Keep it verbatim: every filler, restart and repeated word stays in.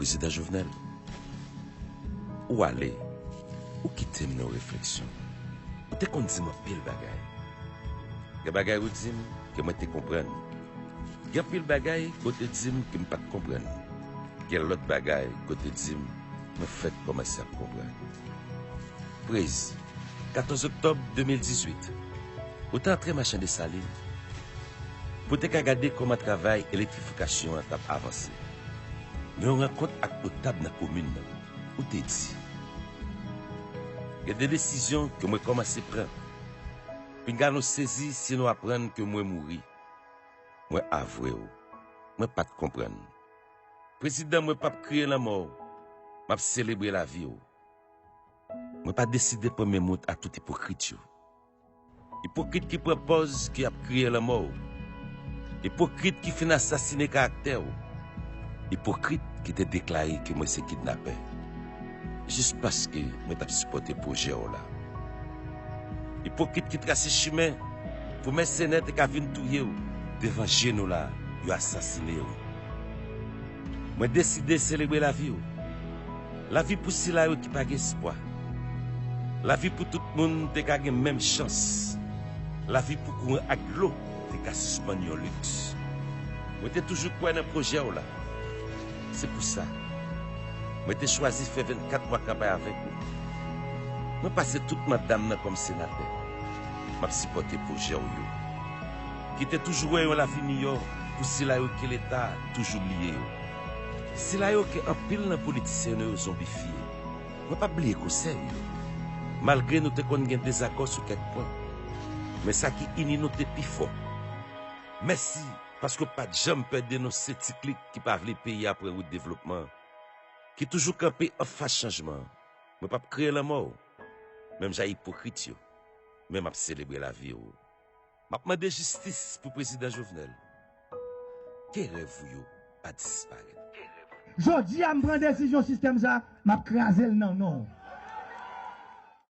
Prezidan Jovenel, ou ale, ou kite m nan refleksyon. Ou te konn di m anpil bagay. Gen bagay ou di m ke mwen te konprann. Gen anpil bagay ke w te di m ke m pa t konprann. Gen lòt bagay ke w te di m, mwen fèk kòmanse ap konprann. Prez, katòz oktòb de mil dizuit, ou te antre Machan Desalin pou te ka gade kòman travay elektrifikasyon an t ap avanse. Nan yon rankont ak notab nan komin nan, ou te di, gen de desizyon ke mwen kòmanse pran. Pinga nou sezi si nou aprann ke mwen mouri. Mwen avwe w. Mwen pa t konprann. Prezidan, mwen p ap kriye lanmò w. M ap selebre lavi w. Mwen pa deside pran men mout a tout ipokrit yo. Ipokrit ki pran pòz ke y ap kriye lanmò w. Ipokrit ki fin asasine karaktè w. Ipokrit ki te deklare ke mwen se kidnapè. Jis paske mwen t ap sipòte pwojè w la. Ipokrit ki trase chimen pou mèsenè te ka vin touye w devan je nou la, yo asasine w. Mwen deside selebre lavi w. Lavi pou sila yo ki pa gen espwa. Lavi pou tout moun te ka gen menm chans. Lavi pou kouran ak dlo te ka sispann yon liks. Mwen te toujou kwè nan pwojè w la. Se pou sa, mwen te chwazi fè vennkat mwa kanpay avèk ou. Mwen pase tout manda m nan kòm senatè. M ap sipòte pwojè w yo. Ki te toujou wè yon lavi miyò pou sila yo ke Leta toujou bliye yo. Sila yo ke anpil nan politisyen nou yo zonbifye. Mwen p ap bliye konsèy ou yo. Malgre nou te konn gen dezakò sou kèk pwen, men sa ki ini nou te pi fò. Mèsi paske w pa t janm pè denonse ti klik ki pa vle peyi a pran wout devlopman, ki toujou kanpe anfas chanjman. Mwen p ap kriye lanmò w, menm jan ipokrit yo, men m ap selebre lavi w. M ap mande jistis pou Prezidan Jovenel. Ke rèv ou yo pa disparèt. Jodi a, m pran desizyon sistèm sa, m ap kraze l nan non w.